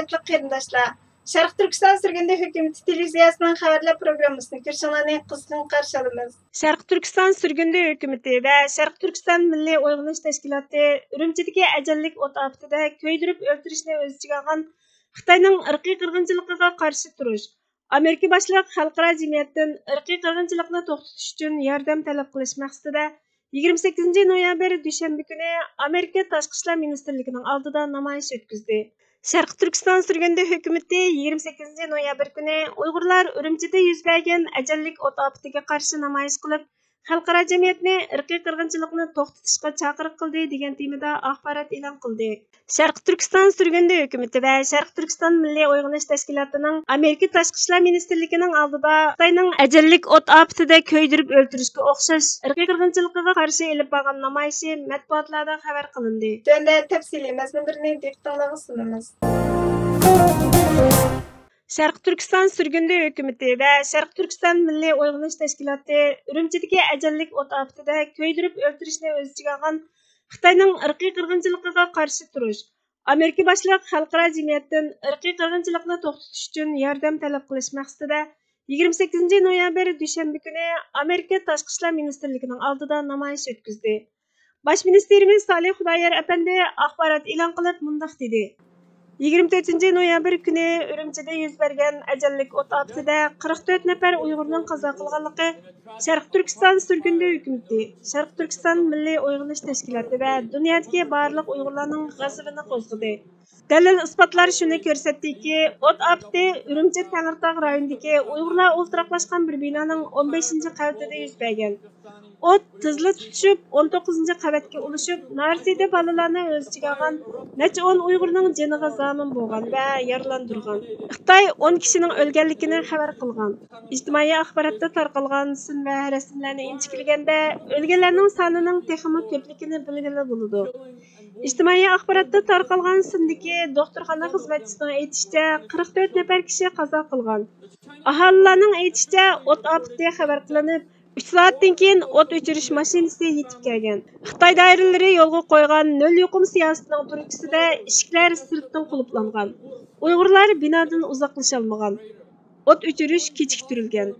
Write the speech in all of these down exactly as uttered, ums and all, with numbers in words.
ھۆرمەتلىك قېرىنداشلار، شەرقىي تۈركىستان سۈرگۈندە ھۆكۈمىتى تېلېۋىزىيەسىنىڭ خەۋەرلەر پروگراممىسىنى كۆرۈشۈڭلارنى قىزغىن قارشى ئالىمىز. شەرقىي تۈركىستان سۈرگۈندە ھۆكۈمىتى ۋە شەرقىي تۈركىستان مىللىي ئويغىنىش تەشكىلاتى ئۈرۈمچىدىكى ئەجەللىك ئوت ئاپىتىدە كۆيدۈرۈپ ئۆلتۈرۈشنى ئۆز ئىچىگە ئالغان خىتاينىڭ ئىرقىي قىرغىنچىلىقىغا قارشى تۇرۇش، ئامېرىكا باشلىق خەلقئارا جەمئىيەتتىن ئىرقىي قىرغىنچىلىقنى توختىتىش ئۈچۈن ياردەم تەلەپ قىلىش مەقسىتىدە، يىگىرمە سەككىزىنچى نويابىر دۈشەنبە كۈنى ئامېرىكا تاشقى ئىشلار مىنىستىرلىكىنىڭ ئالدىدا نامايىش ئۆتكۈزدى. شەرقىي تۈركىستان سۈرگۈندە ھۆكۈمىتى يىگىرمە سەككىزىنچى نويابىر كۈنى ئۇيغۇرلار ئۈرۈمچىدە يۈز بەرگەن ئەجەللىك ئوت ئاپىتىگە قارشى نامايىش قىلىپ، خەلقئارا جەمئىيەتنى ئىرقىي قىرغىنچىلىقنى توختىتىشقا چاقىرىق قىلدى، دېگەن تېمىدا ئاخبارات ئېلان قىلدى. شەرقىي تۈركىستان سۈرگۈندە ھۆكۈمىتى ۋە شەرقىي تۈركىستان مىللىي ئويغىنىش تەشكىلاتىنىڭ ئامېرىكا تاشقى ئىشلار مىنىستىرلىكىنىڭ ئالدىدا خىتاينىڭ ئەجەللىك ئوت ئاپىتىدە كۆيدۈرۈپ ئۆلتۈرۈشكە ئوخشاش ئىرقىي قىرغىنچىلىقىغا قارشى ئېلىپ بارغان نامايىشى مەتبۇئاتلاردا خەۋەر قىلىندى. تۆۋەندە تەپسىلىي مەزمۇنلىرىنى دىققىتىڭلارغا سۇنىمىز. شەرقىي تۈركىستان سۈرگۈندە ھۆكۈمىتى ۋە شەرقىي تۈركىستان مىللىي ئويغىنىش تەشكىلاتى ئۈرۈمچىدىكى ئەجەللىك ئوت ئاپىتىدە كۆيدۈرۈپ ئۆلتۈرۈشنى ئۆز ئىچىگە ئالغان خىتاينىڭ ئىرقىي قىرغىنچىلىقىغا قارشى تۇرۇش، ئامېرىكا باشلىق خەلقئارا جەمئىيەتتىن ئىرقىي قىرغىنچىلىقنى توختىتىش ئۈچۈن ياردەم تەلەپ قىلىش مەقسىتىدە، يىگىرمە سەككىزىنچى نويابىر دۈشەنبە كۈنى ئامېرىكا تاشقى ئىشلار مىنىستىرلىكىنىڭ ئالدىدا نامايىش ئۆتكۈزدى. باش مىنىستىرىمىز سالىھ خۇدايار ئەپەندى ئاخبارات ئېلان قىلىپ مۇنداق دېدى: يىگىرمە تۆتىنچى نويابىر كۈنى ئۈرۈمچىدە يۈز بەرگەن ئەجەللىك ئوت ئاپىتىدە قىرىق تۆت نەپەر ئۇيغۇرنىڭ قازا قىلغانلىقى شەرقىي تۈركىستان سۈرگۈندە ھۆكۈمىتى، شەرقىي تۈركىستان مىللىي ئويغىنىش تەشكىلاتى ۋە دۇنيادىكى بارلىق ئۇيغۇرلارنىڭ غەزىپىنى قوزغىدى. دەلىل-ئىسپاتلار شۇنى كۆرسەتتىكى، ئوت ئاپىتى ئۈرۈمچى تەڭرىتاغ رايونىدىكى ئۇيغۇرلار ئولتۇراقلاشقان بىر بىنانىڭ ئون بەشىنچى قەۋىتىدە يۈز بەرگەن. ئوت تېزلا تۇتۇشۇپ، ئون توققۇزىنچى قەۋەتكە ئۇلىشىپ، نارەسىدە بالىلارنى ئۆز ئىچىگە ئالغان نەچچە ئون ئۇيغۇرنىڭ جېنىغا زامىن بولغان ۋە يارىلاندۇرغان. خىتاي ئون كىشىنىڭ ئۆلگەنلىكىنى خەۋەر قىلغان. ئىجتىمائىي ئاخباراتتا تارقالغان سىن ۋە رەسىملەرنى ئىنچىكىلىگەندە، ئۆلگەنلەرنىڭ سانىنىڭ تېخىمۇ كۆپلۈكىنى بىلگىلى بولىدۇ. ئىجتىمائىي ئاخباراتتا تارقالغان سىندىكى دوختۇرخانا خىزمەتچىسىنىڭ ئېيتىشىچە، قىرىق تۆت نەپەر كىشى قازا قىلغان. ئاھالىلەرنىڭ ئېيتىشىچە، ئوت ئاپىتى خەۋەر قىلىنىپ، ئۈچ سائەتتىن كېيىن ئوت ئۆچۈرۈش ماشىنىسى يېتىپ كەلگەن. خىتاي دائىرىلىرى يولغا قويغان نۆل يۇقۇم سىياسىتىنىڭ تۈرتكىسىدە ئىشىكلەر سىرتتىن قۇلۇپلانغان. ئۇيغۇرلار بىنادىن ئۇزاقلىشالمىغان. ئوت ئۆچۈرۈش كېچىكتۈرۈلگەن.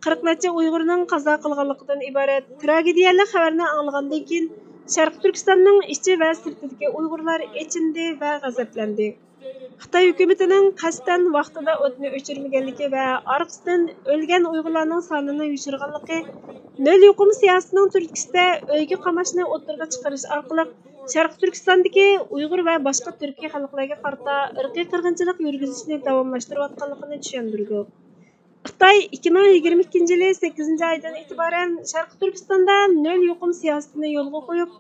قىرىق نەچچە ئۇيغۇرنىڭ قازا قىلغانلىقىدىن ئىبارەت تراگېدىيەلىك خەۋەرنى ئاڭلىغاندىن كېيىن، شەرقىي تۈركىستاننىڭ ئىچى ۋە سىرتىدىكى ئۇيغۇرلار ئېچىندى ۋە غەزەپلەندى. خىتاي ھۆكۈمىتىنىڭ قەستەن ۋاقتىدا ئوتنى ئۆچۈرمىگەنلىكى ۋە ئارقىسىدىن ئۆلگەن ئۇيغۇرلارنىڭ سانىنى يوشۇرغانلىقى، نۆل يۇقۇم سىياسىتىنىڭ تۈرتكىسىدە ئۆيگە قاماشنى ئوتتۇرىغا چىقىرىش ئارقىلىق شەرقىي تۈركىستاندىكى ئۇيغۇر ۋە باشقا تۈركىي خەلقلەرگە قارىتا ئىرقىي قىرغىنچىلىق يۈرگۈزۈشنى داۋاملاشتۇرۇۋاتقانلىقىنى چۈشەندۈرىدۇ. خىتاي ئىككى مىڭ يىگىرمە ئىككىنچى يىلى سەككىزىنچى ئايدىن ئېتىبارەن شەرقىي تۈركىستاندا نۆل يۇقۇم سىياسىتىنى يولغا قويۇپ،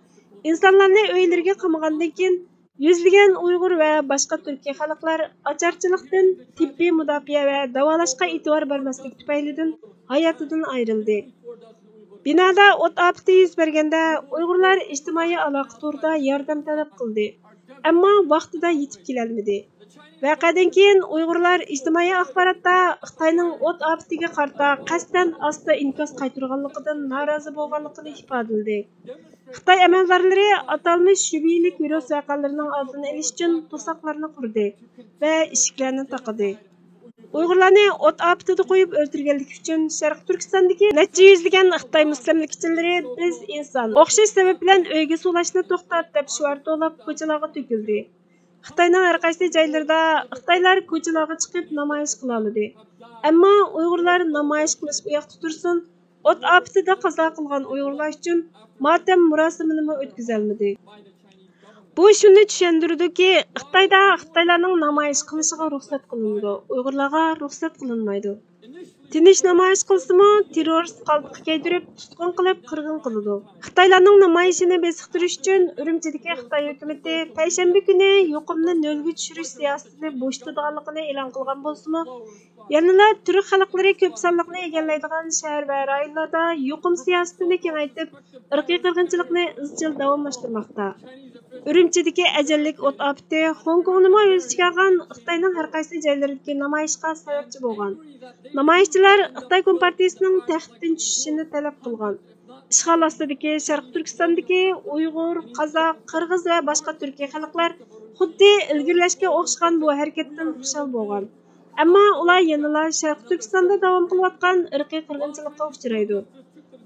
ئىنسانلارنى ئۆيلىرىگە قامىغاندىن كېيىن، يۈزلىگەن ئۇيغۇر ۋە باشقا تۈركىي خەلقلەر ئاچارچىلىقتىن تېببىي مۇداپىئە ۋە داۋالاشقا ئېتىبار بەرمەسلىك تۈپەيلىدىن ھاياتىدىن ئايرىلدى. بىنادا ئوت ئاپىتى يۈز بەرگەندە، ئۇيغۇرلار ئىجتىمائىي ئالاقە تورىدا ياردەم تەلەپ قىلدى، ئەمما ۋاقتىدا يېتىپ كېلەلمىدى. ۋەقەدىن كېيىن ئۇيغۇرلار ئىجتىمائىي ئاخباراتتا خىتاينىڭ ئوت ئاپىتىگە قارىتا قەستەن ئاستا ئىنكاس قايتۇرغانلىقىدىن نارازى بولغانلىقىنى ئىپادىلىدى. خىتاي ئەمەلدارلىرى ئاتالمىش شۈبھىلىك ۋىرۇس ۋەقەلىرىنىڭ ئالدىنى ئېلىش ئۈچۈن توساقلارنى قۇردى ۋە ئىشىكلەرنى تاقىدى. ئۇيغۇرلارنى ئوت ئاپىتىدە قويۇپ ئۆلتۈرگەنلىكى ئۈچۈن شەرقىي تۈركىستاندىكى نەچچە يۈزلىگەن خىتاي مۇستەملىكىچىلىرى «بىز ئىنسان، ئوخشاش سەۋەب بىلەن ئۆيگە سولاشنى توختات» دەپ شوئار توۋلاپ كوچىلارغا تۆكۈلدى. خىتاينىڭ ھەر قايسى جايلىرىدا خىتايلار كوچىلارغا چىقىپ نامايىش قىلالىدى. ئەمما ئۇيغۇرلار نامايىش قىلىش ئۇياقتا تۇرسۇن، ئوت ئاپىتىدە قازا قىلغان ئۇيغۇرلار ئۈچۈن ماتەم مۇراسىمىنىمۇ ئۆتكۈزەلمىدى. بۇ شۇنى چۈشەندۈرىدۇكى، خىتايدا خىتايلارنىڭ نامايىش قىلىشىغا رۇخسەت قىلىنىدۇ، ئۇيغۇرلارغا رۇخسەت قىلىنمايدۇ. تىنچ نامايىش قىلسىمۇ، تېررورىست قالپىقى كىيدۈرۈپ، تۇتقۇن قىلىپ، قىرغىن قىلىدۇ. خىتايلارنىڭ نامايىشىنى بېسىقتۇرۇش ئۈچۈن ئۈرۈمچىدىكى خىتاي ھۆكۈمىتى پەيشەنبە كۈنى يۇقۇمنى نۆلگە چۈشۈرۈش سىياسىتىنى بوشىتىدىغانلىقىنى ئېلان قىلغان بولسىمۇ، يەنىلا تۈرك خەلقلىرى كۆپ سانلىقنى ئىگىلەيدىغان شەھەر ۋە رايونلاردا يۇقۇم سىياسىتىنى كېڭەيتىپ، ئىرقىي قىرغىنچىلىقنى ئىزچىل داۋاملاشتۇرماقتا. ئۈرۈمچىدىكى ئەجەللىك ئوت ئاپىتى خوڭكوڭنىمۇ ئۆز ئىچىگە ئالغان خىتاينىڭ ھەر قايسى جايلىرىدىكى نامايىشقا سەۋەبچى بولغان. نامايىشچىلار خىتاي كومپارتىيىسىنىڭ تەختتىن چۈشۈشىنى تەلەپ قىلغان. ئىشغال ئاستىدىكى شەرقىي تۈركىستاندىكى ئۇيغۇر، قازاق، قىرغىز ۋە باشقا تۈركىي خەلقلەر خۇددى ئىلگىرىلەشكە ئوخشىغان بۇ ھەرىكەتتىن خۇشال بولغان. ئەمما ئۇلار يەنىلا شەرقىي تۈركىستاندا داۋام قىلىۋاتقان ئىرقىي قىرغىنچىلىققا ئۇچرايدۇ.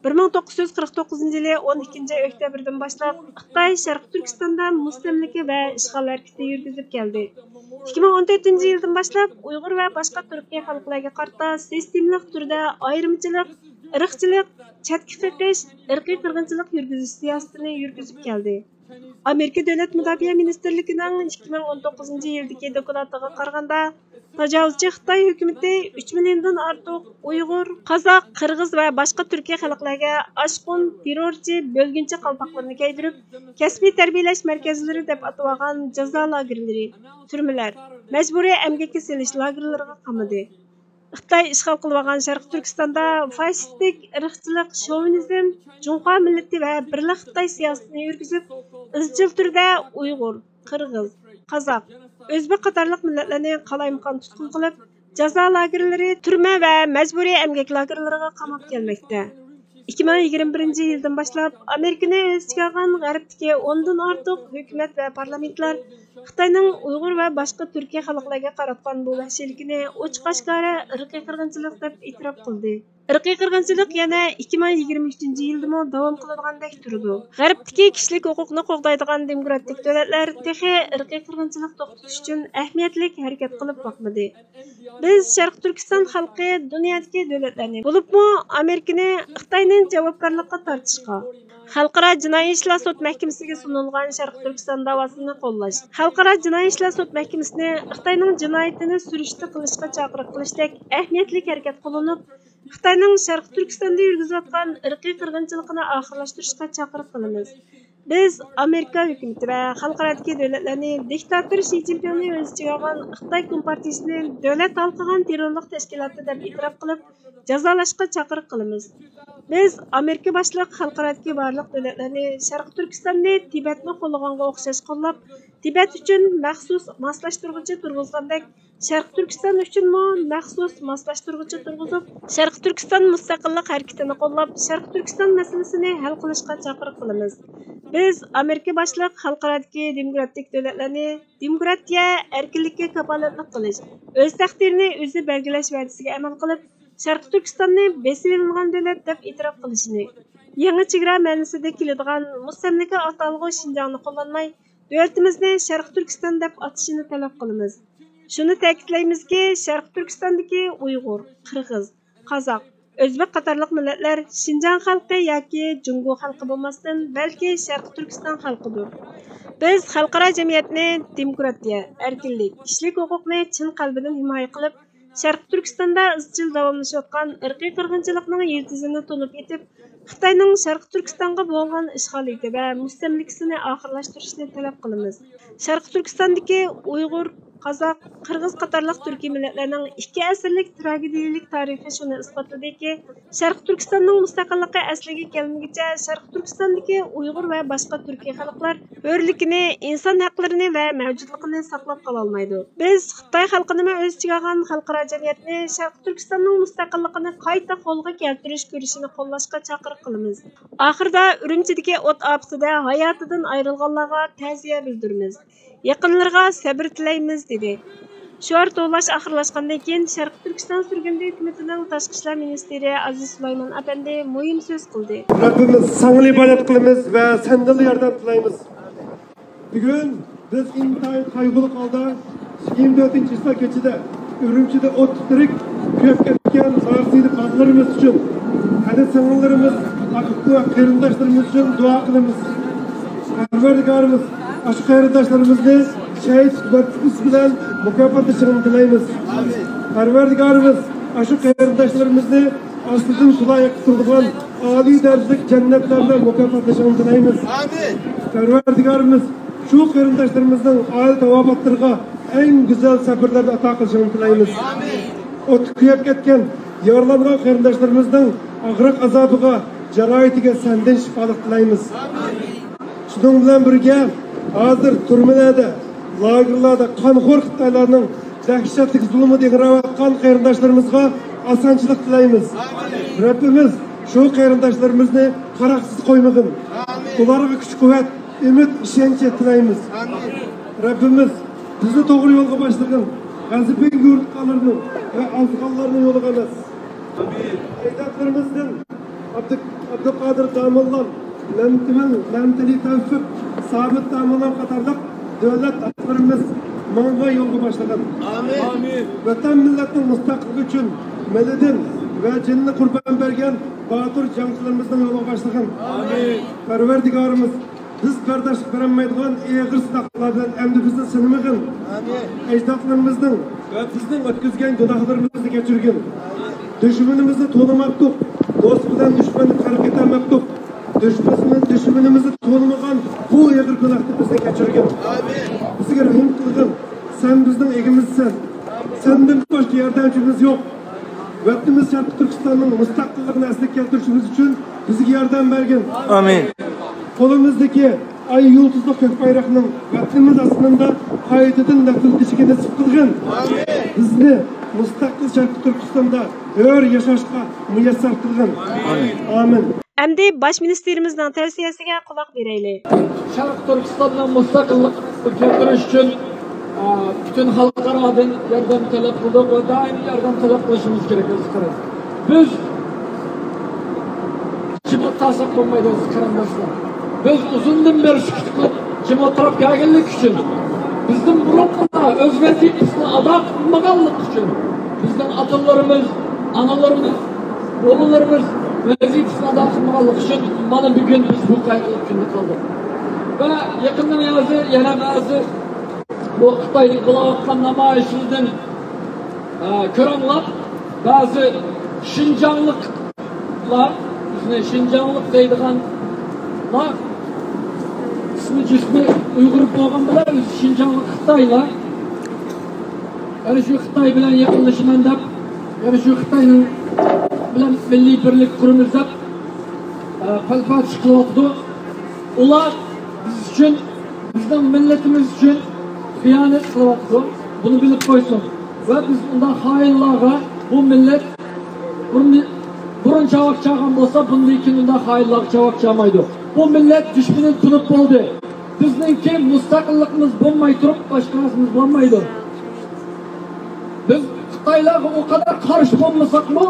بىر مىڭ توققۇز يۈز قىرىق توققۇزىنچى يىلى ئون ئىككىنچى ئۆكتەبىردىن باشلاپ خىتاي شەرقىي تۈركىستاندا مۇستەملىكە ۋە ئىشغال ھەرىكىتى يۈرگۈزۈپ كەلدى. ئىككى مىڭ ئون تۆتىنچى يىلدىن باشلاپ ئۇيغۇر ۋە باشقا تۈركىي خەلقلەرگە قارىتا سىستېمىلىق تۈردە ئايرىمچىلىق، ئىرقچىلىق، چەتكە قېقىش، ئىرقىي قىرغىنچىلىق يۈرگۈزۈش سىياسىتىنى يۈرگۈزۈپ كەلدى. ئامېرىكا دۆلەت مۇداپىئە مىنىستىرلىكىنىڭ ئىككى مىڭ ئون توققۇزىنچى يىلدىكى دوكلاتىغا قارىغاندا، تاجاۋۇزچى خىتاي ھۆكۈمىتى ئۈچ مىليوندىن ئارتۇق ئۇيغۇر، قازاق، قىرغىز ۋە باشقا تۈركىي خەلقلەرگە ئاشقۇن، تېررورچى، بۆلگۈنچى قالپاقلىرىنى كىيدۈرۈپ، كەسپىي تەربىيەلەش مەركەزلىرى دەپ ئاتىۋالغان جازا لاگېرلىرى، تۈرمىلەر، مەجبۇرىي ئەمگەككە سېلىش لاگېرلىرىغا قامىدى. خىتاي ئىشغال قىلىۋالغان شەرقىي تۈركىستاندا فاشىستىك، ئىرقچىلىق، شوۋىنىزم، جۇڭخۇا مىللىتى ۋە بىرلا خىتاي سىياسىتىنى يۈرگۈزۈپ، ئىزچىل تۈردە ئۇيغۇر، قىرغىز، قازاق، ئۆزبېك قاتارلىق مىللەتلەرنى قالايمىقان تۇتقۇن قىلىپ، جازا لاگېرلىرى، تۈرمە ۋە مەجبۇرىي ئەمگەك لاگېرلىرىغا قاماپ كەلمەكتە. ئىككى مىڭ يىگىرمە بىرىنچى يىلدىن باشلاپ ئامېرىكىنى ئۆز ئىچىگە ئالغان غەربتىكى ئوندىن ئارتۇق ھۆكۈمەت ۋە پارلامېنتلار خىتاينىڭ ئۇيغۇر ۋە باشقا تۈركىي خەلقلەرگە قاراتقان بۇ ۋەھشىيلىكىنى ئوچۇق ئاشكارا ئىرقىي قىرغىنچىلىق دەپ ئېتىراپ قىلدى. ئىرقىي قىرغىنچىلىق يەنە ئىككى مىڭ يىگىرمە ئۈچىنچى يىلدىمۇ داۋام قىلىدىغاندەك تۇرىدۇ. غەربتىكى كىشىلىك ھوقۇقنى قوغدايدىغان دېموكراتىك دۆلەتلەر تېخى ئىرقىي قىرغىنچىلىق توختىتىش ئۈچۈن ئەھمىيەتلىك ھەرىكەت قىلىپ باقمىدى. بىز شەرقىي تۈركىستان خەلقى دۇنيادىكى دۆلەتلەرنى، بولۇپمۇ ئامېرىكىنى، خىتاينى جاۋابكارلىققا تارتىشقا، خەلقئارا جىنايى ئىشلار سوت مەھكىمىسىگە سۇنۇلغان شەرقىي تۈركىستان داۋاسىنى قوللاش، خەلقئارا جىنايى ئىشلار سوت مەھكىمىسىنى خىتاينىڭ جىنايىتىنى سۈرۈشتە قىلىشقا چاقىرىق قىلىشتەك ئەھمىيەتلىك ھەرىكەت قوللىنىپ، خىتاينىڭ شەرقىي تۈركىستاندا يۈرگۈزۈۋاتقان ئىرقىي قىرغىنچىلىقىنى ئاخىرلاشتۇرۇشقا چاقىرىق قىلىمىز. بىز ئامېرىكا ھۆكۈمىتى ۋە خەلقئارادىكى دۆلەتلەرنى دىكتاتور شى جىنپىڭنى ئۆز ئىچىگە ئالغان خىتاي كومپارتىيىسىنى دۆلەت ھالقىغان تېررورلۇق تەشكىلاتى دەپ ئېتىراپ قىلىپ، جازالاشقا چاقىرىق قىلىمىز. بىز ئامېرىكا باشلىق خەلقئارادىكى بارلىق دۆلەتلەرنى شەرقىي تۈركىستاننى تىبەتنى قوللىغانغا ئوخشاش قوللاپ، تىبەت ئۈچۈن مەخسۇس ماسلاشتۇرغۇچى تۇرغۇزغاندەك، شەرقىي تۈركىستان ئۈچۈنمۇ مەخسۇس ماسلاشتۇرغۇچى تۇرغۇزۇپ، شەرقىي تۈركىستان مۇستەقىللىق ھەرىكىتىنى قوللاپ، شەرقىي تۈركىستان مەسىلىسىنى ھەل قىلىشقا چاقىرىق قىلىمىز. بىز ئامېرىكا باشلىق خەلقئارادىكى دېموكراتىك دۆلەتلەرنى دېموكراتىيە، ئەركىنلىككە كاپالەتلىك قىلىش، ئۆز تەقدىرىنى ئۆزى بەلگىلەش ۋەدىسىگە ئەمەل قىلىپ، شەرقىي تۈركىستاننى بېسىۋېلىنغان دۆلەت دەپ ئېتىراپ قىلىشىنى، يېڭى چېگرا مەنىسىدە كېلىدىغان مۇستەملىكە ئاتالغۇ شىنجاڭنى قوللانماي، دۆلىتىمىزنى شەرقىي تۈركىستان دەپ ئاتىشىنى تەلەپ قىلىمىز. شۇنى تەكىتلەيمىزكى، شەرقىي تۈركىستاندىكى ئۇيغۇر، قىرغىز، قازاق، ئۆزبېك قاتارلىق مىللەتلەر شىنجاڭ خەلقى ياكى جۇڭگو خەلقى بولماستىن، بەلكى شەرقىي تۈركىستان خەلقىدۇر. بىز خەلقئارا جەمئىيەتنى دېموكراتىيە، ئەركىنلىك، كىشىلىك ھوقۇقنى چىن قەلبىدىن ھىمايە قىلىپ، شەرقىي تۈركىستاندا ئىزچىل داۋاملىشىۋاتقان ئىرقىي قىرغىنچىلىقنىڭ يىلتىزىنى تونۇپ يېتىپ، خىتاينىڭ شەرقىي تۈركىستانغا بولغان ئىشغالىيىتى ۋە مۇستەملىكىسىنى ئاخىرلاشتۇرۇشنى تەلەپ قىلىمىز. شەرقىي تۈركىستاندىكى ئۇيغۇر، قازاق، قىرغىز قاتارلىق تۈركىي مىللەتلەرنىڭ ئىككى ئەسىرلىك تراگېدىيەلىك تارىخى شۇنى ئىسپاتلىدىكى، شەرقىي تۈركىستاننىڭ مۇستەقىللىقى ئەسلىگە كەلمىگۈچە، شەرقىي تۈركىستاندىكى ئۇيغۇر ۋە باشقا تۈركىي خەلقلەر ھۆرلۈكىنى، ئىنسان ھەقلىرىنى ۋە مەۋجۇتلۇقىنى ساقلاپ قالالمايدۇ. بىز خىتاي خەلقىنىمۇ ئۆز ئىچىگە ئالغان خەلقئارا جەمئىيەتنى شەرقىي تۈركىستاننىڭ مۇستەقىللىقىنى قايتا قولغا كەلتۈرۈش كۈرىشىنى قوللاشقا چاقىرىق قىلىمىز. ئاخىرىدا ئۈرۈمچىدىكى ئوت ئاپىتىدە ھاياتىدىن ئايرىلغانلارغا تەزىيە بىلدۈرىمىز. يېقىنلىرىغا سەبرى تىلەيمىز، دېدى. شوئار توۋلاش ئاخىرلاشقاندىن كېيىن، شەرقىي تۈركىستان سۈرگۈندە ھۆكۈمىتىنىڭ تاشقى ئىشلار مىنىستىرى ئازىز سۇلايمان ئەپەندى مۇھىم سۆز قىلدى. رەببىمىز ساڭىلا ئىبادەت قىلىمىز ۋە سەندىنلا ياردەم تىلەيمىز. بۈگۈن بىز ئىنتايىن قايغۇلۇق ھالدا يىگىرمە تۆتىنچى چىسلا كېچىدە ئۈرۈمچىدە ئوت تۇتۇپ كۆيۈپ كەتكەن پەلەستىنلىك قازىلىرىمىز ئۈچۈن، قېنى سىڭىللىرىمىز، ئاكا-ئۇكا قېرىنداشلىرىمىز ئۈچۈن دۇئا قىلىمىز. پەرۋەردىگارىمىز، ئاشۇ قېرىنداشلىرىمىزنى شەھىت مەرتىۋىسى بىلەن مۇكاپاتلىشىڭنى تىلەيمىز. پەرۋەردىگارىمىز، ئاشۇ قېرىنداشلىرىمىزنى ئاستىدىن سۇلار ئېقىپ تۇرىدىغان ئالىي دەرىجىلىك جەننەتلەر بىلەن مۇكاپاتلىشىڭنى تىلەيمىز. پەرۋەردىگارىمىز، شۇ قېرىنداشلىرىمىزنىڭ ئائىلە تاۋابىئاتلىرىغا ئەڭ گۈزەل سەبرلەرنى ئاتا قىلىشىڭنى تىلەيمىز. ئوتتا كۆيۈپ كەتكەن، يارىلانغان قېرىنداشلىرىمىزنىڭ ئاغرىق ئازابىغا، جاراھىتىگە سەندىن شىپالىق تىلەيمىز. شۇنىڭ بىلەن بىرگە، ھازىر تۈرمىلەردە، لاگېرلاردا قانخور خىتايلارنىڭ دەھشەتلىك زۇلۇمىدا ئىڭراۋاتقان قېرىنداشلىرىمىزغا ئاسانچىلىق تىلەيمىز. رەببىمىز شۇ قېرىنداشلىرىمىزنى قاراقسىز قويمىغىن. ئۇلارغا كۈچ-قۇۋۋەت، ئۈمىد، ئىشەنچ تىلەيمىز. رەببىمىز بىزنى توغرا يولغا باشلىغىن، غەزىپىگە يولۇققانلارنىڭ ۋە ئازغانلارنىڭ يولىغا ئەمەس. ئەجدادلىرىمىزدىن ئابدۇ-، ئابدۇقادىر داموللام، مەمتىمىن، مەمتىلى تەۋپىق، سابىت داموللام قاتارلىق دۆلەت ئاتىلىرىمىز ماڭغان يولغا باشلىغىن. ئامىن. ۋەتەن مىللەتنىڭ مۇستەقىللىقى ئۈچۈن مېلىدىن ۋە جېنىنى قۇربان بەرگەن باتۇر جەڭچىلىرىمىزنىڭ يولىغا باشلىغىن. ئامىن. پەرۋەردىگارىمىز بىز بەرداشلىق بېرەلمەيدىغان ئېغىر سىناقلار بىلەن ئەمدى بىزنى سىنىمىغىن. ئەجدادلىرىمىزنىڭ ۋە بىزنىڭ ئۆتكۈزگەن گۇناھلىرىمىزنى كەچۈرگىن. دۈشمىنىمىزنى تونۇماپتۇق، دوست بىلەن دۈشمەننى پەرق ئېتەلمەپتۇق. دۈشمىنىمىز، دۈشمىنىمىزنى تونۇمىغان بۇ ئېغىر گۇناھتىن بىزنى كەچۈرگىن. بىزگە رەھىم قىلغىن. سەن بىزنىڭ ئىگىمىزسەن. سەندىن باشقا ياردەمچىمىز يوق. ۋەتىنىمىز شەرقىي تۈركىستاننىڭ مۇستەقىللىقىنى ئەسلىگە كەلتۈرۈشىمىز ئۈچۈن بىزگە ياردەم بەرگىن. ئامىن. قولىمىزدىكى ئاي يۇلتۇزلۇق كۆك بايراقنىڭ ۋەتىنىمىز ئاستىندا قايتىدىن لەپىلدىشىگە نېسىپ قىلغىن. بىزنى مۇستەقىل شەرقىي تۈركىستاندا ھۆر ياشاشقا مۇيەسسەر قىلغىن. ئامىن. ئەمدى باش مىنىستىرىمىزنىڭ تەۋسىيەسىگە قۇلاق بېرەيلى. شەرقىي تۈركىستاننىڭ مۇستەقىللىقىنى كەلتۈرۈش ئۈچۈن، ئە، پۈتۈن خەلقئارادىن ياردەم تەلەپ قىلدۇق ۋە دائىم ياردەم تەلەپ قىلىشىمىز كېرەك. بىز جىم ئولتۇرساق بولمايدۇ، ئەزىز قېرىنداشلار. بىز ئۇزۇندىن بېرى سۈكۈت قىلىپ، جىم ئولتۇرۇپ كەلگەنلىك ئۈچۈن، بىزدىن بۇرۇنقىلار ئۆز ۋەزىپىسىنى ئادا قىلمىغانلىقى ئۈچۈن، بىزنىڭ ئاتىلىرىمىز، ئانىلىرىمىز، بوۋىلىرىمىز ۋەزىپىسىنى ئادا قىلمىغانلىقى ئۈچۈن، مانا بۈگۈن بىز بۇ قايغىلىق كۈندە قالدۇق. ۋە يېقىندىن بېرى يەنە بەزى بۇ خىتايدىكى بولۇۋاتقان نامايىشىمىزدىن، ئە، كۆرۈڭلار، بەزى شىنجاڭلىقلار، بىزنى شىنجاڭلىق دەيدىغانلار، ئىسمى جىسمى ئۇيغۇر بولغان بىلەن ئۆزى شىنجاڭلىق خىتايلار. يەنە شۇ خىتاي بىلەن يېقىنلىشىمەن دەپ، يەنە شۇ خىتاينىڭ بىلەن مىللىي بىرلىك قۇرىمىز دەپ، ئە، پەلپەتىش قىلىۋاتىدۇ. ئۇلار بىز ئۈچۈن، بىزنىڭ مىللىتىمىز ئۈچۈن خىيانەت قىلىۋاتىدۇ. بۇنى بىلىپ قويسۇن. ۋە بىز ئۇنداق خائىنلارغا، بۇ مىللەت بۇرۇن، بۇرۇن چاۋاك چالغان بولسا، بۇندىن كېيىن ئۇنداق خائىنلارغا چاۋاك چالمايدۇ. بۇ مىللەت دۈشمىنىنى تونۇپ بولدى. بىزنىڭكى مۇستەقىللىقىمىز بولماي تۇرۇپ، باشقا نەرسىمىز بولمايدۇ. بىز خىتايلارغا ئۇ قەدەر قارشى بولمىساقمۇ،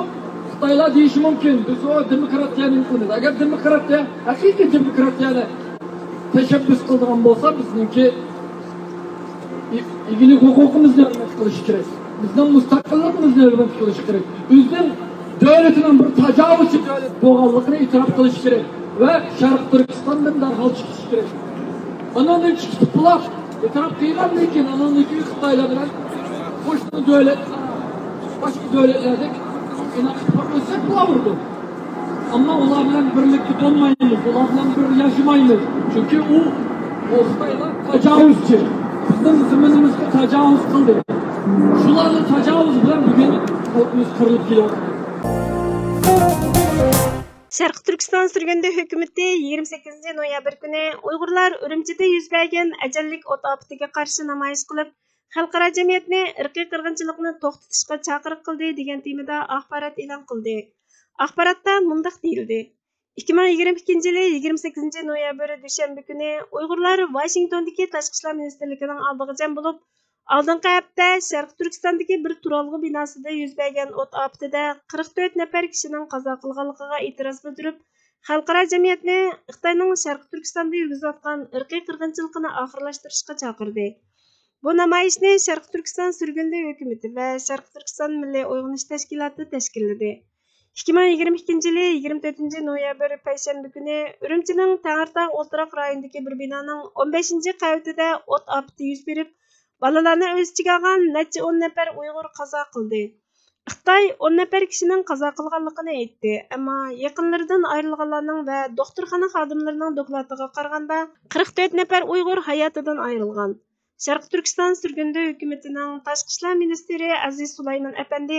خىتايلار دېيىشى مۇمكىن، بىز ئۇ دېموكراتىيەنى قىلىمىز. ئەگەر دېموكراتىيە، ھەقىقىي دېموكراتىيەنى تەشەببۇس قىلىدىغان بولسا، بىزنىڭكى ئىگىلىك ھوقۇقىمىزنى ھۆرمەت قىلىش كېرەك. بىزنىڭ مۇستەقىللىقىمىزنى ھۆرمەت قىلىش كېرەك. ئۆزىنىڭ دۆلىتىنىڭ بىر تاجاۋۇزچى دۆلەت بولغانلىقىنى ئېتىراپ قىلىش كېرەك ۋە شەرقىي تۈركىستاندىن دەرھال چىقىش كېرەك. ئانىڭدىن چىقىپ بولاپ، ئېتىراپ قىلغاندىن كېيىن، ئانىڭدىن كېيىن خىتايلار بىلەن قوشنا دۆلەت، باشقا دۆلەتلەردەك ئىناق ئىتتىپاق ئۆتسەك بولاۋېرىدۇ. ئەمما ئۇلار بىلەن بىرلىكتە بولمايمىز، ئۇلار بىلەن بىر ياشىمايمىز. چۈنكى ئۇ، ئۇ خىتايلار تاجاۋۇزچى. بىزنىڭ زېمىنىمىزغا تاجاۋۇز قىلدى. شۇلارنىڭ تاجاۋۇزى بىلەن بۈگۈن خەلقىمىز قىرىلىپ كېلىۋاتىدۇ. شەرقىي تۈركىستان سۈرگۈندە ھۆكۈمىتى يىگىرمە سەككىزىنچى نويابىر كۈنى ئۇيغۇرلار ئۈرۈمچىدە يۈز بەرگەن ئەجەللىك ئوت ئاپىتىگە قارشى نامايىش قىلىپ، خەلقئارا جەمئىيەتنى ئىرقىي قىرغىنچىلىقنى توختىتىشقا چاقىرىق قىلدى، دېگەن تېمىدا ئاخبارات ئېلان قىلدى. ئاخباراتتا مۇنداق دېيىلدى: ئىككى مىڭ يىگىرمە ئىككىنچى يىلى يىگىرمە سەككىزىنچى نويابىر دۈشەنبە كۈنى ئۇيغۇرلار ۋاشىنگتوندىكى تاشقى ئىشلار مىنىستىرلىكىنىڭ ئالدىغا جەم بولۇپ، ئالدىنقى ھەپتە شەرقىي تۈركىستاندىكى بىر تۇرالغۇ بىناسىدا يۈز بەرگەن ئوت ئاپىتىدە قىرىق تۆت نەپەر كىشىنىڭ قازا قىلغانلىقىغا ئېتىراز بىلدۈرۈپ، خەلقئارا جەمئىيەتنى خىتاينىڭ شەرقىي تۈركىستاندا يۈرگۈزۈۋاتقان ئىرقىي قىرغىنچىلىقىنى ئاخىرلاشتۇرۇشقا چاقىردى. بۇ نامايىشنى شەرقىي تۈركىستان سۈرگۈندە ھۆكۈمىتى ۋە شەرقىي تۈركىستان مىللىي ئويغىنىش تەشكىلاتى تەشكىللىدى. ئىككى مىڭ يىگىرمە ئىككىنچى يىلى يىگىرمە تۆتىنچى نويابىر پەيشەنبە كۈنى ئۈرۈمچىنىڭ تەڭرىتاغ ئولتۇراق رايونىدىكى بىر بىنانىڭ ئون بەشىنچى قەۋىتىدە ئوت ئاپىتى يۈز بېرىپ، بالىلارنى ئۆز ئىچىگە ئالغان نەچچە ئون نەپەر ئۇيغۇر قازا قىلدى. خىتاي ئون نەپەر كىشىنىڭ قازا قىلغانلىقىنى ئېيتتى، ئەمما يېقىنلىرىدىن ئايرىلغانلارنىڭ ۋە دوختۇرخانا خادىملىرىنىڭ دوكلاتىغا قارىغاندا، قىرىق تۆت نەپەر ئۇيغۇر ھاياتىدىن ئايرىلغان. شەرقىي تۈركىستان سۈرگۈندە ھۆكۈمىتىنىڭ تاشقى ئىشلار مىنىستىرى ئەزىز سۇلايمان ئەپەندى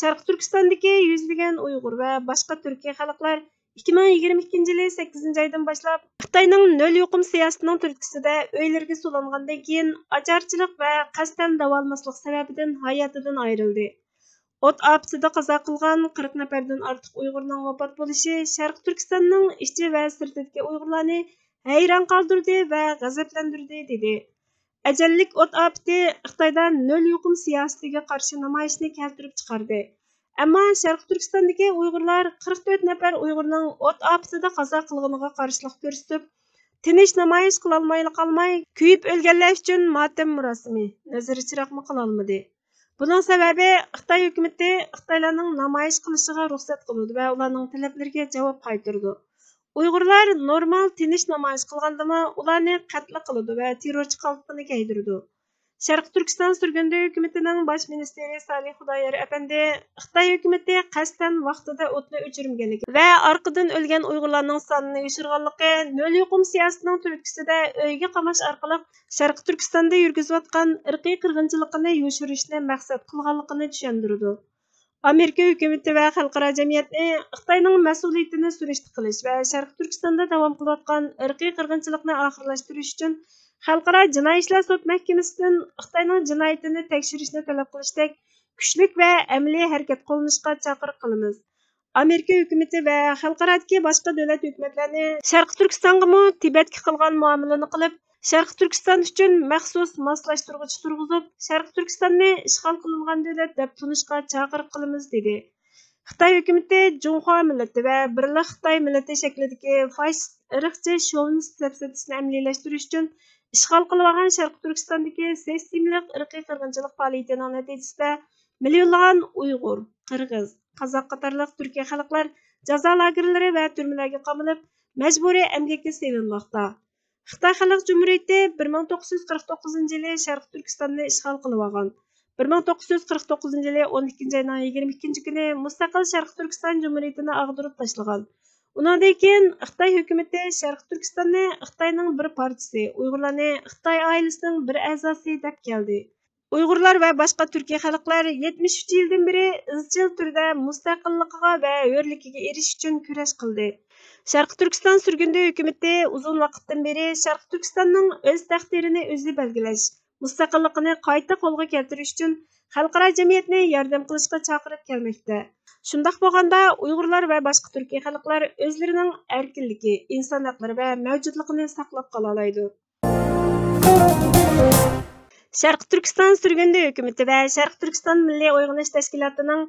شەرقىي تۈركىستاندىكى يۈزلىگەن ئۇيغۇر ۋە باشقا تۈركىي خەلقلەر ئىككى مىڭ يىگىرمە ئىككىنچى يىلى سەككىزىنچى ئايدىن باشلاپ خىتاينىڭ نۆل يۇقۇم سىياسىتىنىڭ تۈرتكىسىدە ئۆيلىرىگە سولانغاندىن كېيىن، ئاچارچىلىق ۋە قەستەن داۋالىماسلىق سەۋەبىدىن ھاياتىدىن ئايرىلدى. ئوت ئاپىتىدە قازا قىلغان قىرىق نەپەردىن ئارتۇق ئۇيغۇرنىڭ ۋاپات بولۇشى شەرقىي تۈركىستاننىڭ ئىچى ۋە سىرتىدىكى ئۇيغۇرلارنى ھەيران قالدۇردى ۋە غەزەپلەندۈردى، دېدى. ئەجەللىك ئوت ئاپىتى خىتايدا نۆل يۇقۇم سىياسىتىگە قارشى نامايىشنى كەلتۈرۈپ چىقاردى. ئەمما شەرقىي تۈركىستاندىكى ئۇيغۇرلار، قىرىق تۆت نەپەر ئۇيغۇرنىڭ ئوت ئاپىتىدە قازا قىلغىنىغا قارشىلىق كۆرسىتىپ، تىنچ نامايىش قىلالمايلا قالماي، كۆيۈپ ئۆلگەنلەر ئۈچۈن ماتەم مۇراسىمى، نەزىر چىراغمۇ قىلالمىدى. بۇنىڭ سەۋەبى، خىتاي ھۆكۈمىتى خىتايلارنىڭ نامايىش قىلىشىغا رۇخسەت قىلىدۇ ۋە ئۇلارنىڭ تەلەپلىرىگە جاۋاب قايتۇرىدۇ. ئۇيغۇرلار نورمال تىنچ نامايىش قىلغاندىمۇ ئۇلارنى قەتل قىلىدۇ ۋە تېررورچى قالپىقىنى كىيدۈرىدۇ. شەرقىي تۈركىستان سۈرگۈندە ھۆكۈمىتىنىڭ باش مىنىستىرى سالىھ خۇدايار ئەپەندى خىتاي ھۆكۈمىتى قەستەن ۋاقتىدا ئوتنى ئۆچۈرمىگەنلىكى ۋە ئارقىدىن ئۆلگەن ئۇيغۇرلارنىڭ سانىنى ئاشۇرغانلىقى، نۆل يۇقۇم سىياسىتىنىڭ تۈرتكىسىدە ئۆيگە قاماش ئارقىلىق شەرقىي تۈركىستاندا يۈرگۈزۈۋاتقان ئىرقىي قىرغىنچىلىقىنى يوشۇرۇشنى مەقسەت قىلغانلىقىنى چۈشەندۈرىدۇ. ئامېرىكا ھۆكۈمىتى ۋە خەلقئارا جەمئىيەتنى خىتاينىڭ مەسئۇلىيىتىنى سۈرۈشتە قىلىش ۋە شەرقىي تۈركىستاندا داۋام قىلىۋاتقان ئىرقىي قىرغىنچىلىقنى ئاخىرلاشتۇرۇش ئۈچۈن خەلقئارا جىنايى ئىشلار سوت مەھكىمىسىدىن خىتاينىڭ جىنايىتىنى تەكشۈرۈشنى تەلەپ قىلىشتەك كۈچلۈك ۋە ئەمەلىي ھەرىكەت قوللىنىشقا چاقىرىق قىلىمىز. ئامېرىكا ھۆكۈمىتى ۋە خەلقئارادىكى باشقا دۆلەت ھۆكۈمەتلەرنى شەرقىي تۈركىستانغىمۇ تىبەتكە قىلغان مۇئامىلىنى قىلىپ، شەرقىي تۈركىستان ئۈچۈن مەخسۇس ماسلاشتۇرغۇچ تۇرغۇزۇپ، شەرقىي تۈركىستاننى ئىشغال قىلىنغان دۆلەت دەپ تونۇشقا چاقىرىق قىلىمىز، دېدى. خىتاي ھۆكۈمىتى جۇڭخۇا مىللىتى ۋە بىرلىك خىتاي مىللىتى شەكلىدىكى فاشىست، ئىرقچى، شوۋىنىست سەپسەتىسىنى ئەمەلىيلەشتۈرۈش ئۈچۈن ئىشغال قىلىۋالغان شەرقىي تۈركىستاندىكى سىستېمىلىق ئىرقىي قىرغىنچىلىق پائالىيىتىنىڭ نەتىجىسىدە مىليونلىغان ئۇيغۇر، قىرغىز، قازاق قاتارلىق تۈركىي خەلقلەر جازا لاگېرلىرى ۋە تۈرمىلەرگە قامىلىپ، مەجبۇرىي ئەمگەككە سېلىنماقتا. خىتاي خەلق جۇمھۇرىيىتى بىر مىڭ توققۇز يۈز قىرىق توققۇزىنچى يىلى شەرقىي تۈركىستاننى ئىشغال قىلىۋالغان. بىر مىڭ توققۇز يۈز قىرىق توققۇزىنچى يىلى ئون ئىككىنچى ئاينىڭ يىگىرمە ئىككىنچى كۈنى مۇستەقىل شەرقىي تۈركىستان جۇمھۇرىيىتىنى ئاغدۇرۇپ تاشلىغان. ئۇنىڭدىن كېيىن خىتاي ھۆكۈمىتى شەرقىي تۈركىستاننى خىتاينىڭ بىر پارچىسى، ئۇيغۇرلارنى خىتاي ئائىلىسىنىڭ بىر ئەزاسى دەپ كەلدى. ئۇيغۇرلار ۋە باشقا تۈركىي خەلقلەر يەتمىش ئۈچ يىلدىن بېرى ئىزچىل تۈردە مۇستەقىللىقىغا ۋە ھۆرلۈكىگە ئېرىشىش ئۈچۈن كۈرەش قىلدى. شەرقىي تۈركىستان سۈرگۈندە ھۆكۈمىتى ئۇزۇن ۋاقىتتىن بېرى شەرقىي تۈركىستاننىڭ ئۆز تەقدىرىنى ئۆزى بەلگىلەش، مۇستەقىللىقىنى قايتا قولغا كەلتۈرۈش ئۈچۈن خەلقئارا جەمئىيەتنى ياردەم قىلىشقا چاقىرىپ كەلمەكتە. شۇنداق بولغاندا، ئۇيغۇرلار ۋە باشقا تۈركىي خەلقلەر ئۆزلىرىنىڭ ئەركىنلىكى، ئىنسان ھەقلىرى ۋە مەۋجۇتلۇقىنى ساقلاپ قالالايدۇ. شەرقىي تۈركىستان سۈرگۈندە ھۆكۈمىتى ۋە شەرقىي تۈركىستان مىللىي ئويغىنىش تەشكىلاتىنىڭ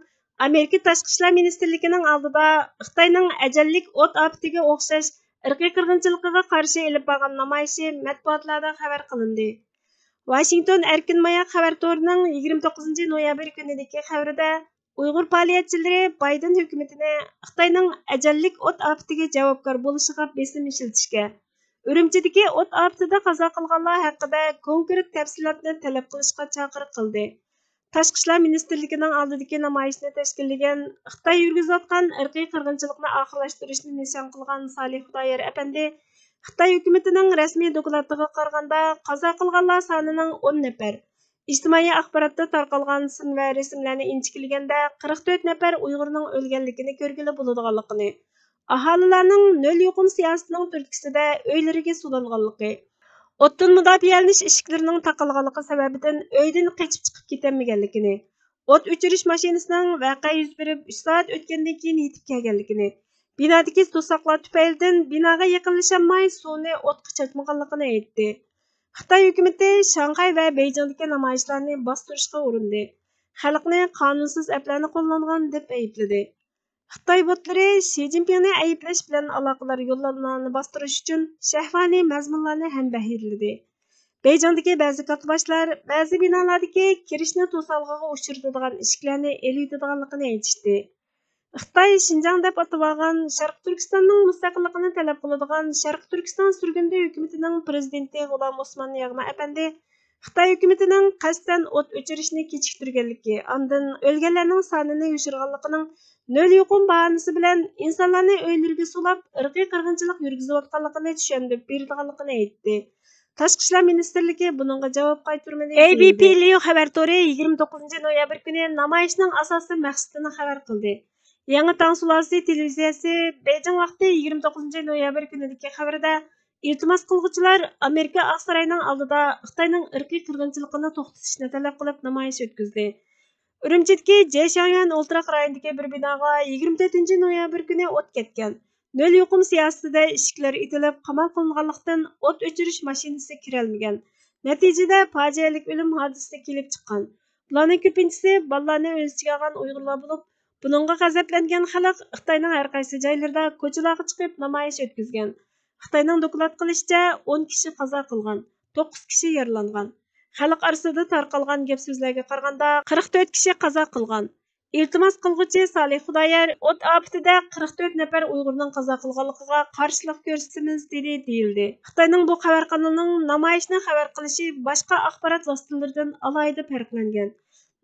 ئامېرىكا تاشقى ئىشلار مىنىستىرلىكىنىڭ ئالدىدا خىتاينىڭ ئەجەللىك ئوت ئاپىتىگە ئوخشاش ئىرقىي قىرغىنچىلىقىغا قارشى ئېلىپ بارغان نامايىشى مەتبۇئاتلاردا خەۋەر قىلىندى. ۋاشىنگتون ئەركىن ماياق خەۋەر تورىنىڭ يىگىرمە توققۇزىنچى نويابىر كۈنىدىكى خەۋىرىدە، ئۇيغۇر پائالىيەتچىلىرى بايدېن ھۆكۈمىتىنى خىتاينىڭ ئەجەللىك ئوت ئاپىتىگە جاۋابكار بولۇشىغا بېسىم ئىشلىتىشكە، ئۈرۈمچىدىكى ئوت ئاپىتىدە قازا قىلغانلار ھەققىدە كونكرېت تەپسىلاتنى تەلەپ قىلىشقا چاقىرىق قىلدى. تاشقى ئىشلار مىنىستىرلىكىنىڭ ئالدىدىكى نامايىشنى تەشكىللىگەن، خىتاي يۈرگۈزۈۋاتقان ئىرقىي قىرغىنچىلىقنى ئاخىرلاشتۇرۇشنى نىشان قىلغان سالىھ خۇدايار ئەپەندى، خىتاي ھۆكۈمىتىنىڭ رەسمىي دوكلاتىغا قارىغاندا، قازا قىلغانلار سانىنىڭ ئون نەپەر، ئىجتىمائىي ئاخباراتتا تارقالغان سىن ۋە رەسىملەرنى ئىنچىكىلىگەندە، قىرىق تۆت نەپەر ئۇيغۇرنىڭ ئۆلگەنلىكىنى كۆرگىلى بولىدىغانلىقىنى، ئاھالىلەرنىڭ نۆل يۇقۇم سىياسىتىنىڭ تۈرتكىسىدە ئۆيلىرىگە سولانغانلىقى، ئوتتىن مۇداپىئەلىنىش ئىشىكلىرىنىڭ تاقالغانلىقى سەۋەبىدىن ئۆيدىن قېچىپ چىقىپ كېتەلمىگەنلىكىنى، ئوت ئۆچۈرۈش ماشىنىسىنىڭ ۋەقە يۈز بېرىپ ئۈچ سائەت ئۆتكەندىن كېيىن يېتىپ كەلگەنلىكىنى، بىنادىكى توساقلار تۈپەيلىدىن بىناغا يېقىنلىشالماي، سۇنى ئوتقا چاچمىغانلىقىنى ئېيتتى. خىتاي ھۆكۈمىتى شاڭخەي ۋە بېيجىڭدىكى نامايىشلارنى باستۇرۇشقا ئۇرۇندى، خەلقنى قانۇنسىز ئەپلەرنى قوللانغان دەپ ئەيىبلىدى. خىتاي بوتلىرى شى جىنپىڭنى ئەيىبلەش بىلەن ئالاقىدار يوللانمىلارنى باستۇرۇش ئۈچۈن شەھۋانىي مەزمۇنلارنى ھەمبەھىرلىدى. بېيجىڭدىكى بەزى كاتتىباشلار بەزى بىنالاردىكى كىرىشنى توسالغۇغا ئۇچرىتىدىغان ئىشىكلەرنى ئېلىۋېتىدىغانلىقىنى ئېيتىشتى. خىتاي شىنجاڭ دەپ ئاتىۋالغان شەرقىي تۈركىستاننىڭ مۇستەقىللىقىنى تەلەپ قىلىدىغان شەرقىي تۈركىستان سۈرگۈندە ھۆكۈمىتىنىڭ پىرېزىدېنتى غۇلام ئوسمان ياغما ئەپەندى خىتاي ھۆكۈمىتىنىڭ قەستەن ئوت ئۆچۈرۈشنى كېچىكتۈرگەنلىكى، ئاندىن ئۆلگەنلەرنىڭ سانىنى يوشۇرغانلىقىنىڭ نۆل يۇقۇم باھانىسى بىلەن ئىنسانلارنى ئۆيلىرىگە سولاپ، ئىرقىي قىرغىنچىلىق يۈرگۈزۈۋاتقانلىقىنى چۈشەندۈرۈپ بېرىدىغانلىقىنى ئېيتتى. تاشقى ئىشلار مىنىستىرلىكى بۇنىڭغا جاۋاب قايتۇرمىدى. ئەي بى پى ليۇ خەۋەر تورى يىگىرمە توققۇزىنچى نويابىر كۈنى نامايىشنىڭ ئاساسىي مەقسىتىنى خەۋەر قىلدى. يېڭى تاڭ سۇلالىسى تېلېۋىزىيەسى بېيجىڭ ۋاقتى يىگىرمە توققۇزىنچى نويابىر كۈنىدىكى خەۋىرىدە، ئىلتىماس قىلغۇچىلار ئامېرىكا ئاقساراينىڭ ئالدىدا خىتاينىڭ ئىرقىي قىرغىنچىلىقىنى توختىتىشنى تەلەپ قىلىپ نامايىش ئۆتكۈزدى. ئۈرۈمچىدىكى جيەشياڭيۈەن ئولتۇراق رايونىدىكى بىر بىناغا يىگىرمە تۆتىنچى نويابىر كۈنى ئوت كەتكەن. نۆل يۇقۇم سىياسىتىدە ئىشىكلەر ئېتىلىپ، قامال قىلىنغانلىقتىن، ئوت ئۆچۈرۈش ماشىنىسى كىرەلمىگەن. نەتىجىدە پاجىئەلىك ئۆلۈم ھادىسىسى كېلىپ چىققان. بۇلارنىڭ كۆپىنچىسى بالىلارنى ئۆز ئىچىگە ئالغان ئۇيغۇرلار بولۇپ، بۇنىڭغا غەزەپلەنگەن خەلق خىتاينىڭ ھەر قايسى جايلىرىدا كوچىلارغا چىقىپ نامايىش ئۆتكۈزگەن. خىتاينىڭ دوكلات قىلىشىچە، ئون كىشى قازا قىلغان، توققۇز كىشى يارىلانغان. خەلق ئارىسىدا تارقالغان گەپ-سۆزلەرگە قارىغاندا، قىرىق تۆت كىشى قازا قىلغان. ئىلتىماس قىلغۇچى سالىھ خۇدايار ئوت ئاپىتىدە قىرىق تۆت نەپەر ئۇيغۇرنىڭ قازا قىلغانلىقىغا قارشىلىق كۆرسىتىمىز، دېدى، دېيىلدى. خىتاينىڭ بۇ خەۋەر قانىلىنىڭ نامايىشنى خەۋەر قىلىشى باشقا ئاخبارات ۋاسىتىلىرىدىن ئالاھىدە پەرقلەنگەن.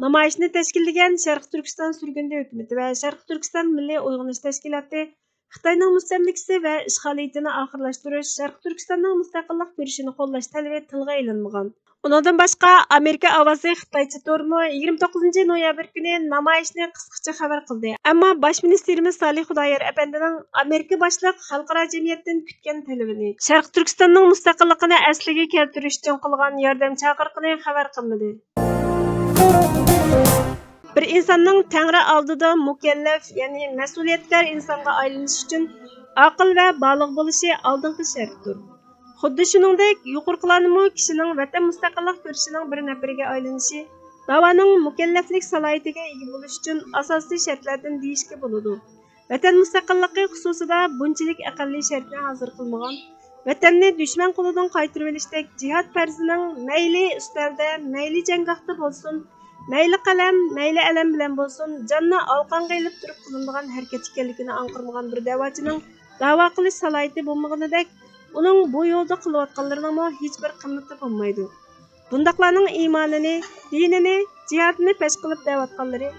نامايىشنى تەشكىللىگەن شەرقىي تۈركىستان سۈرگۈندە ھۆكۈمىتى ۋە شەرقىي تۈركىستان مىللىي ئويغىنىش تەشكىلاتى خىتاينىڭ مۇستەملىكىسى ۋە ئىشغالىيىتىنى ئاخىرلاشتۇرۇش، شەرقىي تۈركىستاننىڭ مۇستەقىللىق كۈرىشىنى قوللاش تەلىپى تىلغا ئېلىنمىغان. ئۇنىڭدىن باشقا، ئامېرىكا ئاۋازى خىتايچە تورىمۇ يىگىرمە توققۇزىنچى نويابىر كۈنى نامايىشنى قىسقىچە خەۋەر قىلدى. ئەمما باش مىنىستىرىمىز سالىھ خۇدايار ئەپەندىنىڭ ئامېرىكا باشلىق خەلقئارا جەمئىيەتتىن كۈتكەن تەلىپىنى، شەرقىي تۈركىستاننىڭ مۇستەقىللىقىنى ئەسلىگە كەلتۈرۈش ئۈچۈن قىلغان ياردەم چاقىرىقىنى خەۋەر قىلمىدى. بىر ئىنساننىڭ تەڭرى ئالدىدا مۇكەللەپ، يەنى مەسئۇلىيەتكار ئىنسانغا ئايلىنىش ئۈچۈن ئاقىل ۋە بالىغ بولۇشى ئالدىنقى شەرتتۇر. خۇددى شۇنىڭدەك، يۇقىرىقىلارنىمۇ كىشىنىڭ ۋەتەن مۇستەقىللىق كۈرىشىنىڭ بىر نەپىرىگە ئايلىنىشى، داۋانىڭ مۇكەللەپلىك سالاھىيىتىگە ئىگە بولۇش ئۈچۈن ئاساسىي شەرتلەردىن دېيىشكە بولىدۇ. ۋەتەن مۇستەقىللىقى خۇسۇسىدا بۇنچىلىك ئەقەللىي شەرتنى ھازىر قىلمىغان، ۋەتەننى دۈشمەن قولىدىن قايتۇرۇۋېلىشتەك جىھاد پەرزىنىڭ مەيلى ئۈستەلدە، مەيلى جەڭگاھتا بولسۇن، مەيلى قەلەم، مەيلى ئەلەم بىلەن بولسۇن، جاننى ئالقانغا ئېلىپ تۇرۇپ قىلىنىدىغان ھەرىكەت ئىكەنلىكىنى ئاڭقىرمىغان بىر دەۋاچىنىڭ داۋا قىلىش سالاھىيىتى بولمىغىنىدەك، ئۇنىڭ بۇ يولدا قىلىۋاتقانلىرىنىڭمۇ ھېچبىر قىممىتى بولمايدۇ. بۇنداقلارنىڭ ئىمانىنى، دىنىنى، جىھادىنى پەش قىلىپ دەۋاتقانلىرى،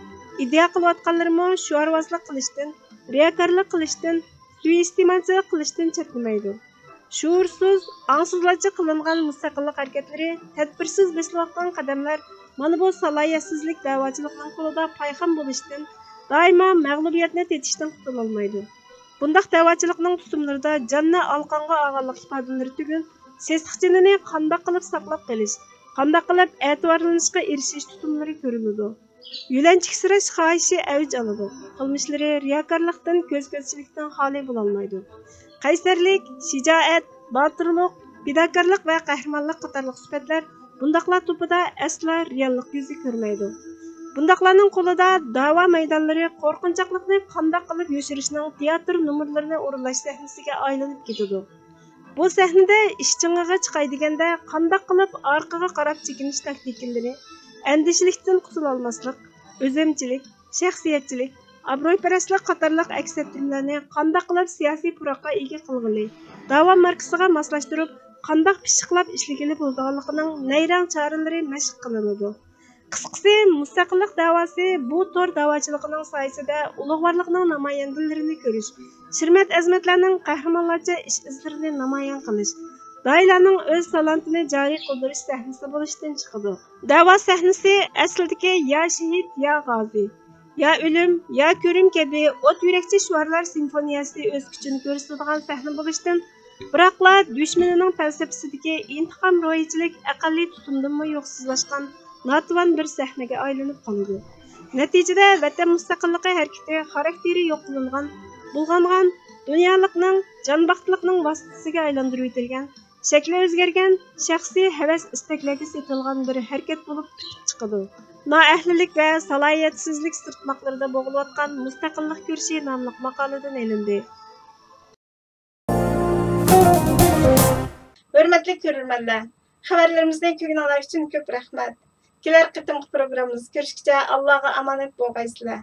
ئىدىيە قىلىۋاتقانلىرىمۇ شوئارۋازلىق قىلىشتىن، رىياكارلىق قىلىشتىن، سۇيىئىستېمالچىلىق قىلىشتىن چەتنىمەيدۇ. شۇئۇرسىز، ئاڭسىزلارچە قىلىنغان مۇستەقىللىق ھەرىكەتلىرى، تەدبىرسىز بېسىلىۋاتقان قەدەملەر مانا بۇ سالاھىيەتسىزلىك دەۋاچىلىقنىڭ قولىدا پايخان بولۇشتىن، دائىما مەغلۇبىيەتنى تېتىشتىن قۇتۇلالمايدۇ. بۇنداق دەۋاچىلىقنىڭ تۇتۇملىرىدا جاننى ئالقانغا ئالغانلىق ئىپادىلىرى تۈگۈل، سېسىق جېنىنى قانداق قىلىپ ساقلاپ قېلىش، قانداق قىلىپ ئەتىۋارلىنىشقا ئېرىشىش تۇتۇملىرى كۆرۈنىدۇ. يۆلەنچۈكسىرەش خاھىشى ئەۋج ئالىدۇ. قىلمىشلىرى رىياكارلىقتىن، كۆز-كۆزچىلىكتىن خالىي بولالمايدۇ. قەيسەرلىك، شىجائەت، باتۇرلۇق، پىداكارلىق ۋە قەھرىمانلىق قاتارلىق سۈپەتلەر بۇنداقلار توپىدا ئەسلا رېئاللىق يۈزى كۆرمەيدۇ. بۇنداقلارنىڭ قولىدا داۋا مەيدانلىرى قورقۇنچاقلىقنى قانداق قىلىپ يوشۇرۇشنىڭ تىياتىر نومۇرلىرىنى ئورۇنلاش سەھنىسىگە ئايلىنىپ كېتىدۇ. بۇ سەھنىدە ئىش چىڭىغا چىقاي دېگەندە، قانداق قىلىپ ئارقىغا قاراپ چېكىنىش تاكتىكىلىرى، ئەندىشىلىكتىن قۇتۇلالماسلىق، ئۆزەمچىلىك، شەخسىيەتچىلىك، ئابرۇيپەرەسلىك قاتارلىق ئەكس ئەتتۈرمىلەرنى قانداق قىلىپ سىياسىي پۇراققا ئىگە قىلغىلى، داۋا ماركىسىغا ماسلاشتۇرۇپ، قانداق پىششىقلاپ ئىشلىگىلى بولىدىغانلىقىنىڭ نەيرەڭ چارىلىرى مەشىق قىلىنىدۇ. قىسقىسى، مۇستەقىللىق دەۋاسى بۇ تور داۋاچىلىقىنىڭ سايىسىدە ئۇلۇغۋارلىقنىڭ نامايەندىلىرىنى كۆرۈش، شىرمەت-ئەزىمەتلەرنىڭ قەھرىمانلارچە ئىش-ئىزلىرىنى نامايان قىلىش، داھىيلارنىڭ ئۆز تالانتىنى جارى قىلدۇرۇش سەھنىسى بولۇشتىن چىقىدۇ. دەۋا سەھنىسى ئەسلىدىكى يا شېھىت، يا غازى، يا ئۆلۈم، يا كۆرۈم كەبى ئوت يۈرەكچى شوئارلار سىمفونىيەسى ئۆز كۈچىنى كۆرسىتىدىغان سەھنە بولۇشتىن، بىراقلا دۈشمىنىنىڭ پەلسەپىسىدىكى ئىنتىقام روھىچىلىك ئەقەللىي تۇتۇمدىنمۇ يوقسۇزلاشقان ناتىۋان بىر سەھنىگە ئايلىنىپ قالىدۇ. نەتىجىدە، ۋەتەن مۇستەقىللىقى ھەرىكىتى خاراكتېرى يوق قىلىنغان، بۇلغانغان، دۇنيالىقنىڭ، جانباختىلىقنىڭ ۋاسىتىسىگە ئايلاندۇرۇۋېتىلگەن، شەكلى ئۆزگەرگەن، شەخسىي ھەۋەس-ئىستەكلەرگە سېتىلغان بىر ھەرىكەت بولۇپ پۈتۈپ چىقىدۇ. نائەھلىلىك ۋە سالاھىيەتسىزلىك سىرتماقلىرىدا بوغۇلۇۋاتقان مۇستەقىللىق كۈرىشى ناملىق ماقالىدىن ئېلىندى. ھۆرمەتلىك كۆرۈرمەنلەر، خەۋەرلىرىمىزنى كۆرگىنىڭلار ئۈچۈن كۆپ رەھمەت. كېلەر قېتىمقى پروگراممىمىزدا كۆرۈشكىچە ئاللاغا ئامانەت بولغايسىلەر.